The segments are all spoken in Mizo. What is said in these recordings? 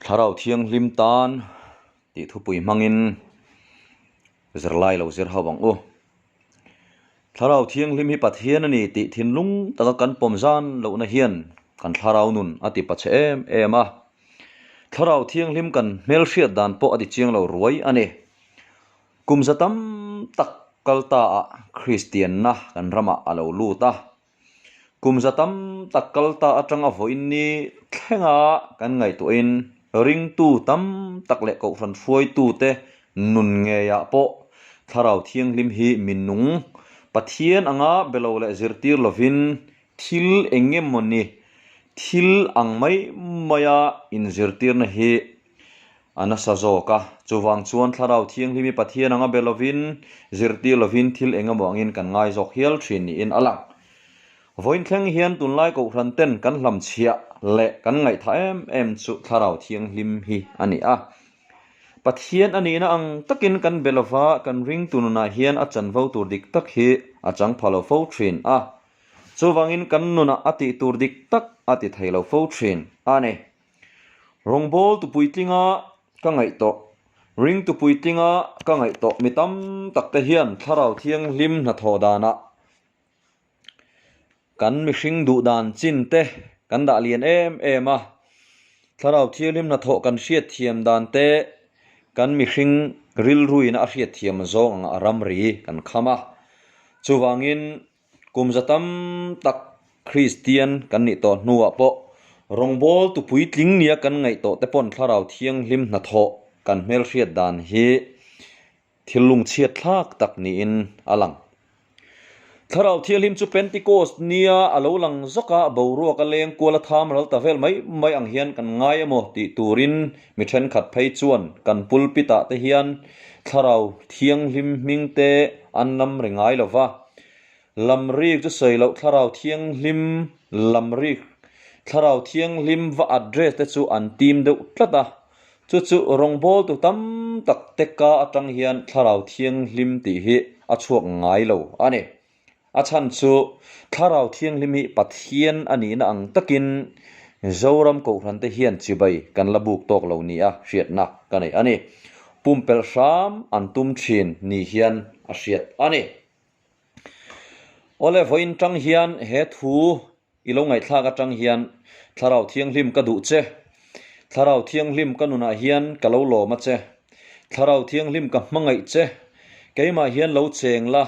Thlarau Thianghlim tan tih thupui hmangin zirlai lo zir ho ang u. Thlarau Thianghlim hi Pathian a ni tih thinlung taka kan pawm zan lohna hian kan thlarau nun a ti pache em em a. Thlarau Thianghlim kan hmelhriat dan pawh a ti chiang lo ruai a ni. Kum za tam tak kal ta ah Kristianna kan ramah a lo lut a. Kum za tam tak kal ta atanga vawiin ni thlenga kan ngaihtuahin ringtu tam tak leh kohhran hruaitute nun ngeiah pawh Thlarau Thianghlim hi minung Pathian anga be lo leh zirtir lovin thil eng emawni thil ang mai maia inzirtirna hi A nasa zawk a, chuvang chuan Thlarau Thianghlim hi Pathian anga be lovin, zirtir lovin thil eng emaw angin kan ngai zawk hial thin niin a lang. Vawiin thleng hian tunlai Kohhran ten kan hlamchhiah leh kan ngaihthah em em chu Thlarau Thianghlim hi a ni a. Pathian a nihna ang takin kan be lova, kan ringtu nunah hian a chanvo tur dik tak hi a chang pha lo fo thin a. Chuvangin kan nunah a tih tur dik tak a ti thei lo fo thin a ni. Rawngbâwl tupuitlinga ka ngaih tawh, ring tupuitlinga ka ngaih tawh mi tam takte hian Thlarau Thianghlim hnathawh danah kan mihring duh dan chin te kan dah lian em em a, Thlarau Thianghlim hnathawh kan hriatthiam dan te kan mihring rilruina a hriatthiam zawng anga a ramri kan kham a, chuvangin Kum za tam tak Kristian kan nih tawh hnuah pawh rawngbâwl tupuitling nia kan ngaih tawh te pawn Thlarau Thianghlim hnathawh kan hmelhriat dan hi thil lungchhiat thlak tak niin a lang. Thlarau Thianghlim chu Pentecost nia a lo lang zawk a, boruak a leng kual a tham ral ta vel mai mai ang hian kan ngai emaw tih turin mi thenkhat phei chuan kan pulpit ah te hian Thlarau Thianghlim hming te an lam ri ngai lo va. Lamrik chu sawi loh Thlarau Thianghlim lamrik, Thlarau Thianghlim va address te chu an tim deuh tlat a. Chu chu rawngbawltu tam tak te ka atang hian Thlarau Thianghlim tih hi a chhuak ngai lo a ni. A chhan chu Thlarau Thianghlim hi Pathian a nihna ang takin Zoram Kohhran te hian chibai kan la buk tawk lo nia hriatna ka nei a ni. Pumpelh hram an tum thin ni hian a hriat a ni. Awle vawiin tang hian he thu i lo ngaihthlak atang hian Thlarau Thianghlim ka duh che, Thlarau Thianghlim ka nunah hian ka lo lawm a che, Thlarau Thianghlim ka hmangaih che, keimah hian lo cheng la,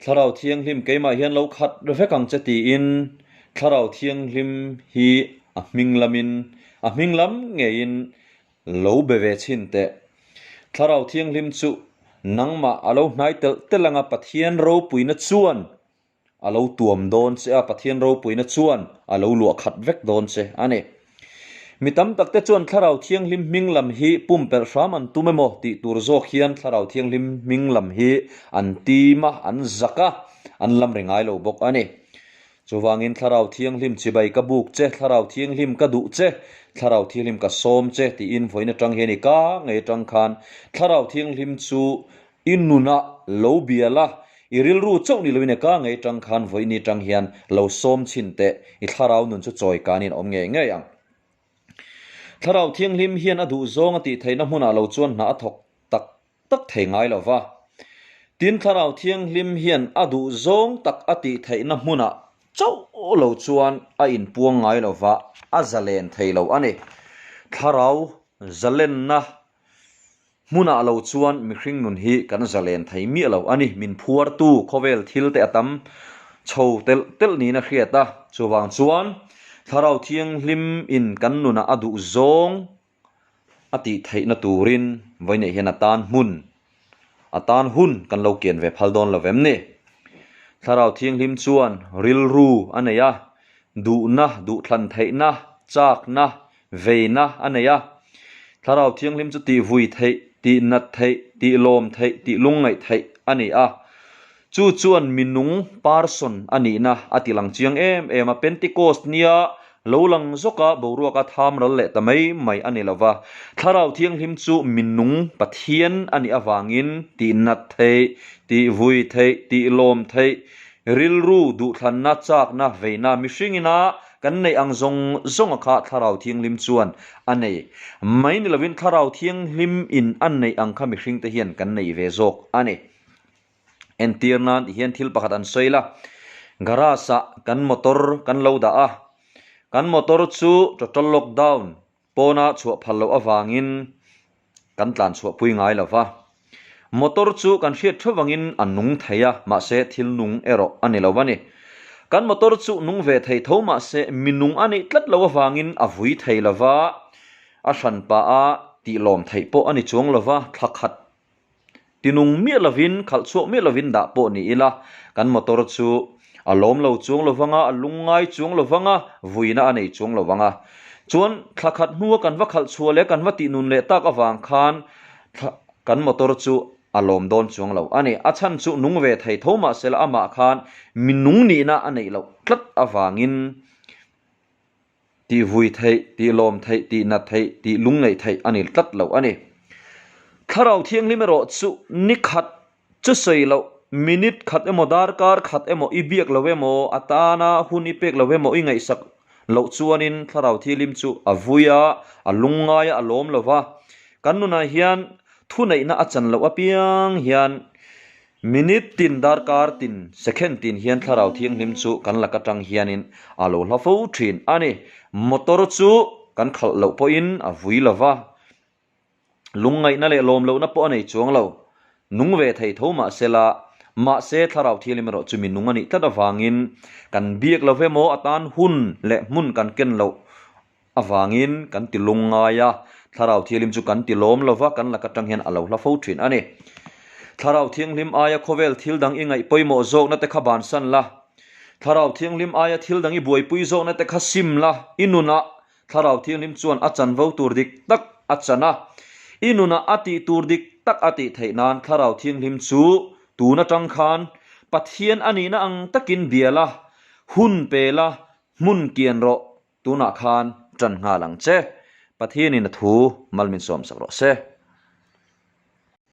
Thlarau Thianghlim keimah hian lo khat vek ang che tiin Thlarau Thianghlim hi a hming lamin, a hming lam ngeiin Lo be ve chhin teh. Thlarau Thianghlim chu nangmah a lo hnai telh telh anga Pathian ropuina chuan a lo tuam dawn che a, Pathian ropuina chuan a lo luah khat vek dawn che a ni. Mi tam tak te chuan Thlarau Thianghlim hming lam hi pumpelh hram an tum emaw tih tur zawk hian Thlarau Thianghlim hming lam hi an tim a, an zak a, an lam ri ngai lo bawk a ni. Chuvangin Thlarau Thianghlim chibai ka buk che, Thlarau Thianghlim ka duh che, Thlarau Thianghlim ka sawm che tiin vawiin atang hian i ka ngei atang khan Thlarau Thianghlim chu i nunah lo bia la, i rilru chauh ni loin i ka ngei atang khan vawiin atang hian lo sawm chhin teh, i Thlarau nun chu chawi kanin a awm ngei ngei ang. Thlarau Thianghlim hian a duh zawng a tih theihna hmunah lo chuan hna a thawk tak tak thei ngai lo va. Tin, Thlarau Thianghlim hian a duh zawng tak a tih theihna hmunah chauh lo chuan a inpuang ngai lo va, a zalen thei lo a ni. Thlarau zalenna hmunah lo chuan mihring nun hi kan zalen thei miah lo a ni. Min phuartu khawvel thil te a tam chho telh telh niin a hriat a. Chuvang chuan Thlarau Thianghlim in kan nunah a duh zawng A tih theihna turin vawineih hian a tan hmun, a tan hun kan lo kian ve phal dawn lo vem ni? Thlarau Thianghlim chuan rilru a nei a, duhna, duhthlan theihna, chakna, veina a nei a. Thlarau Thianghlim chu tihvui theih, tihnat theih, tihlawm theih, tihlungngaih theih a ni a. Chu chuan mi nung, person, a nihna a ti lang chiang em em a, Pentecost nia lo lang zawka boruaka tham ral leh ta mai mai a ni lo va. Thlarau Thianghlim chu mi nung, Pathian, a nih avangin tih nat theih, tih vui theih, tih lawm theih, rilru, duhthlanna, chakna, veina, mihringina. Kan neih ang zawng zawnga kha Thlarau Thianghlim chuan a nei mai ni lovin Thlarau Thianghlim in a neih ang kha mihringte hian kan nei ve zawk a ni. Entir nan ti hian thil pakhat an sawi la, garage ah kan motor kan lo dah a, kan motor chu total lockdown Pawna chhuah phal loh avangin kan tlan chhuah pui ngai lo va. Motor chu kan hriat theuh vangin a nung thei a, mahse thil nung erawh a ni lo a ni. Kan motor chu nung ve thei tho mahse mi nung a nih tlat loh avangin a vui thei lo va, a hran pah a tihlawm theih pawh a ni chuang lo va, thla khat Tinung miah lovin, khalh chhuak miah lovin dah pawh ni ila, kan motor chu a lawm lo chuang lo vang a, a lungngai chuang lo vang a, vuina a nei chuang lo vang a. Chuan thla khat hnua kan va khalh chhuah leh kan va tihnun leh tak avang khan thla kan motor chu a lawm dawn chuang lo a ni. A chhan chu nung ve thei tho mahsela amah khan mi nung nihna a neih loh tlat avangin Tih vui theih, tih lawm theih, tih nat theih, tih lungngaih theih a ni tlat lo a ni. Thlarau Thianghlim erawh chu ni khat chu sawi loh, minute khat emaw darkar khat emaw i biak lo emaw, a tana hun i pek lo emaw i ngaihsak loh chuanin Thlarau Thianghlim chu a vui a, a lungngai a, a lawm lo va. Kan nunah hian thuneihna a chan loh apiang hian Minute tin, darkar tin, second tin hian Thlarau Thianghlim chu kan lak atang hianin a lo hla fo thin a ni. Motor chu kan khalh loh pawhin a vui lo va, lungngaihna leh lawm lohna pawh a nei chuang lo. Nung ve thei tho mah sela, mahse Thlarau Thianghlim erawh chu mi nung a nih tlat avangin kan biak lo ve maw atan hun leh hmun kan ken loh avangin kan ti lungngai a, Thlarau Thianghlim chu kan ti lawm lo va, kan lak atang hian a lo hla fo thin a ni. Thlarau Thianghlim aia khawvel thil dang i ngaih pawimawh zawkna te kha bansan la, Thlarau Thianghlim aia thil dang i buaipui zawkna te kha sim la, i nunah Thlarau Thianghlim chuan a chanvo tur dik tak a chan a, i nunah a tih tur dik tak a tih theih nan Thlarau Thianghlim chu tun atang khan Pathian a nihna ang takin bia la, hun pe la, hmun kian rawh. Tunah khan ṭan nghal ang che. Pathianin a thu mal min sawmsak rawh se.